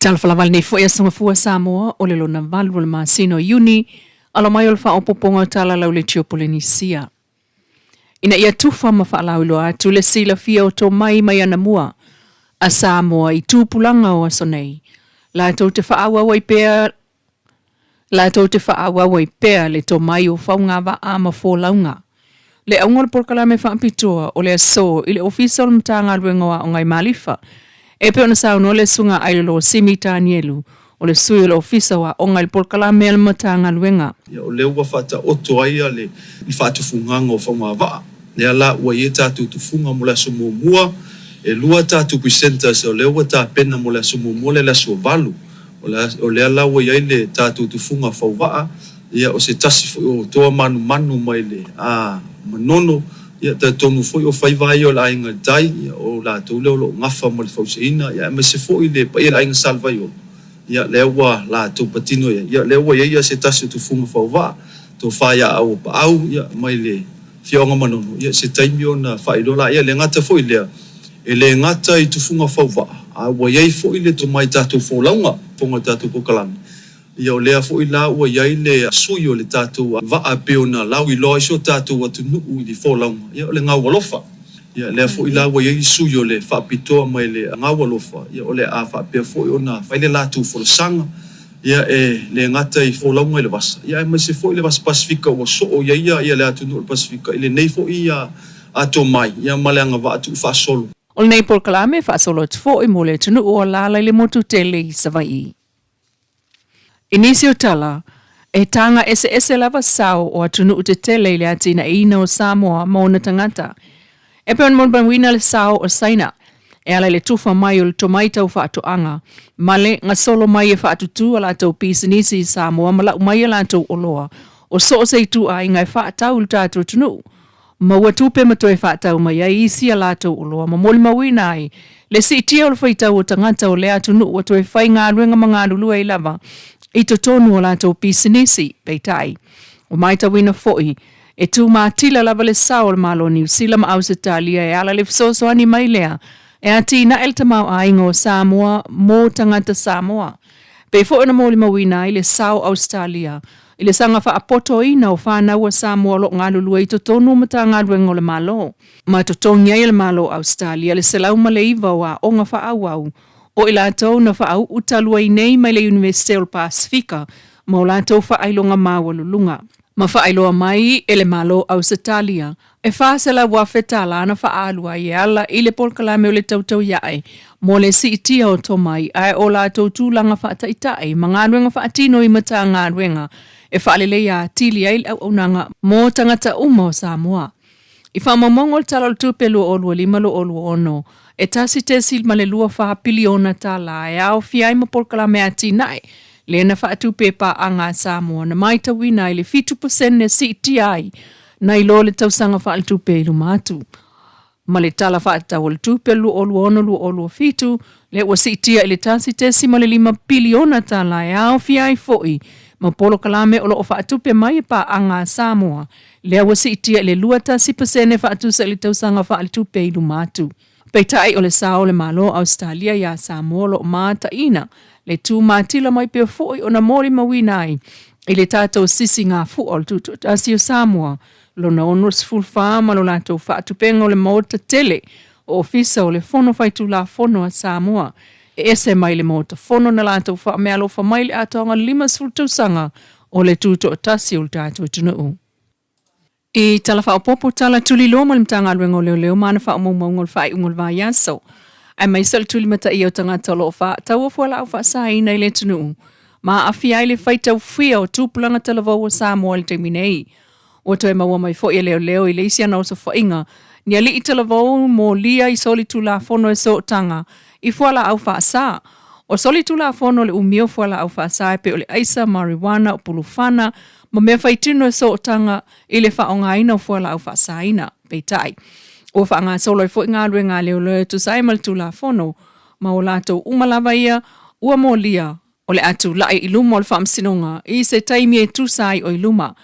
Talofa lava lenei foi aso Gafua Samoa o le lona 8 o le masina o Iuni, alo mai o le faaopoopoga o Tala Lau le Tio Polenisia. Ina ia tufa ma faalauiloa atu le silafia o tomai mai anamua a Samoa i tupulaga o aso nei, latou te faaauau ai pea Latou te faaauau ai pea le tomai o faugavaa ma folauga. Le auga o le polokalame faapitoa o le aso i le Ofisa o le Matagaluega o Aoga i Malifa, e pei ona saunoa le Susuga Ailelō Simi Tanielu, o le sui o le Ofisa o Aoga i le polokalame a le Matagaluega. Ia, o lea ua faataoto ai le faatufugaga o faugavaa. Lea la ua i ai tatou tufuga mo le aso muamua. E lua tatou presenters o lea ua tapena mo le aso muamua lea, le aso 8. O lea la ua i ai le tatou tufuga fauvaa, ia o se tasi foi o toa manumanu mai le Manono, ia talitonu foi o faiva ia o le Aiga i le Tai, ia o latou lea o lo o gafa ma le fausiaina, ia aemaise foi le paia o le Aiga Salevaiolo, ia lea ua latou patino i ai, ia lea ua i ai se tasi o tufuga fauvaa, tofa ia Auapaau, ia mai le Afioaga Manono, ia se taimi ona faailoa laia, e le gata foi i lea, E le gata i tufuga fauvaa, a ua i ai foi le tomai tatou folauga, fofoga o le tatou kokalame. Ia o lea foi la ua i ai le sui o le tatou vaa e pei ona lauiloa ai si o tatou atunuu i le folauga, ia o le gaualofa. Ia lea foi la ua i ai le sui o le faapitoa mai le gaualofa, ia o le a faapea foi ona fai le latou folasaga, ia e le gata i folauga i le vasa, ia aemaise foi le vasa Pasefika ua soo i ai ia le atunuu o le Pasefika i lenei foi a tomai, ia ma le agavaa tuufaasolo. O lenei polokalame e faasolo atu foi mo le atunuu o alaala i le motu tele i Savaii. I nisi o tala, e taga eseese lava sao o atunuu tetele i le atinaeina o Samoa ma ona tagata. E pei ona molimauina le sao o Saina e ala i le tufa mai o le tomai tau faatoaga ma le gasolo mai e faatutū a latou pisinisi i Samoa ma lau mai a latou oloa o so o se ituaiga e faatau i le tatou atunuu Maua tupe ma toe faatau mai ai isi a latou oloa ma molimauina ai le siitia o le faitau o tagata o lea atunuu ua toe faigaluega ma galulue ai lava i totonu o latou pisinisi. Peitai, ua matauina foi, e tumatila lava le sao o le Malo o Niu Sila ma Ausetalia e ala le fesoasoani mai lea e atinae le tamaoaiga o Samoa mo tagata Samoa. Pei foi ona molimauina ai le sao o Ausetalia i le saga faapotoina o fanau a Samoa o lo o galulue i totonu o Matagaluega o le Malo, ma totogi ai e le Malo o Ausetalia le 109 o aoga faaauau o i latou na faauu talu ai nei mai le Iunivesite o le Pasefika ma o latou faailoga maualuluga. Ma faailoa mai e le Malo o Ausetalia E $400,000 tala na faaalu ai e ala i le polokalame o le tautauiaʻe mo le siitia o tomai ae o latou tulaga faataitai ma galuega faatino i Matagaluega e faaleleia atili ai le auaunaga mo tagata uma o Samoa. I faamaumauga o le Tala o le Tupe 2025/2026, e $1.24 piliona tala e aofia ai ma polokalame atinae lea na faatupe e paaga a Samoa na matauina ai le 7% siitia ai nai lo le tausaga faaletupe i luma atu. Ma le Tala Faatatau o le Tupe 2026/2027, lea ua siitia i le $1.5 piliona tala e aofia ai foi ma polokalame o lo o faatupe mai e paaga a Samoa, lea ua siitia i le 21% faatusa i le tausaga faaletupe i luma atu. Peitai o le sao o le Malo o Ausetalia iā Samoa o lo o mataina le tumatila mai pea foi ona molimauina ai i le tatou sisigafua o le Tutoatasi o Samoa lona 64 ma lo latou faatupega o le Maota tele o Ofisa o le Fono Faitulafono a Samoa e ese mai le Maota Fono na latou faameaalofa mai i le atoaga 50 tausaga o le Tutoatasi o le tatou atunuu. I Tala Faaopoopo Tala Tuliloa ma le Matagaluega o Leoleo ma ana faamaumauga o le faaiuga o le vaiaso, aemaise o le tulimataia o tagata o lo o faataua fualaau faasaina i le atunuu ma aafia ai le faitaufia o tupulaga talavou o Samoa i le taimi nei. Ua toe maua mai foi e leoleo i le isi ana osofaiga ni alii talavou molia i solitulafono e sootaga i fualaau faasa. O solitulafono le umi o fualaau faasa e pei o le aisa, marijuana, o pulufana, ma mea faitino e sootaga i le faaaogaina o fualaau faasaina. Peitai, ua faagasolo ai foi galuega a leoleo e tusa ai ma le Tulafono, ma o latou uma lava ia ua molia o le a tulai i luma o le Faamasinoga i se taimi e tusa ai o i luma.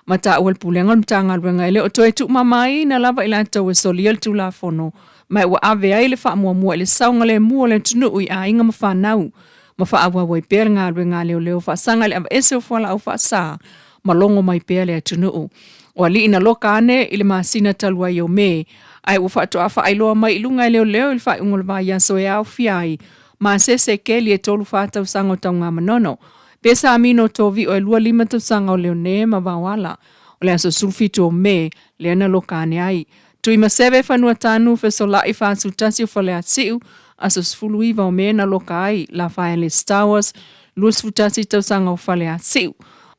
Ma taua le Pulega o le Matagaluega e le o toe tuumamaina lava i latou e solia le Tulafono, ma ua ave ai le faamuamua i le saogalemu o le atunuu i aiga ma fanau. ma faaauau ai pea le galuega a leoleo faasaga i le aveese o fualaau faasā ma logo mai pea le atunuu. O alii na loka ane i le masina talu ai o Me, ae ua faatoa faailoa mai i luga e leoleo i le faaiuga o le vaiaso e aofia ai ma Sese Keli e 34 tausaga o Tanugamanono, Pesamino Tovio e 25 tausaga o Leone ma Vaoala. O le aso 17 o Me lea na loka ane ai. Tuimaseve Fanuatanu Fesolai 41 o Faleasiu, aso 19 o Me na loka ai Lafaele Stowers 21 tausaga o Faleasiu.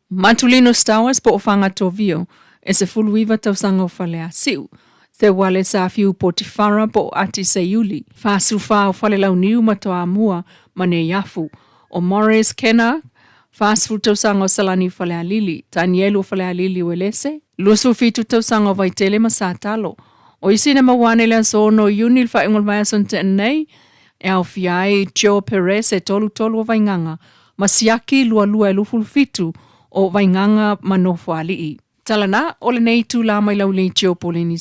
Matulino Stowers po o Fagatovio e 19 tausaga o Faleasiu. Seuale Safiu Potifara po o Ati Seiuli, 44 o Falelauniu ma Toamua ma Neiafu. O Morris Kenna, 40 tausaga o Salani Falealili, Tanielu o Falealili Uelese, 27 tausaga o Vaitele ma Satalo. O isi na maua ane i le aso 6 o Iuni i le faaiuga o le vaiaso na tea nei, e aofia ai Joe Perez e 33 o Vaigaga, ma Siaki 22 e 27 o Vaigaga ma Nofoalii. Tala na, o lenei itula mai Laulii Geopolinisia.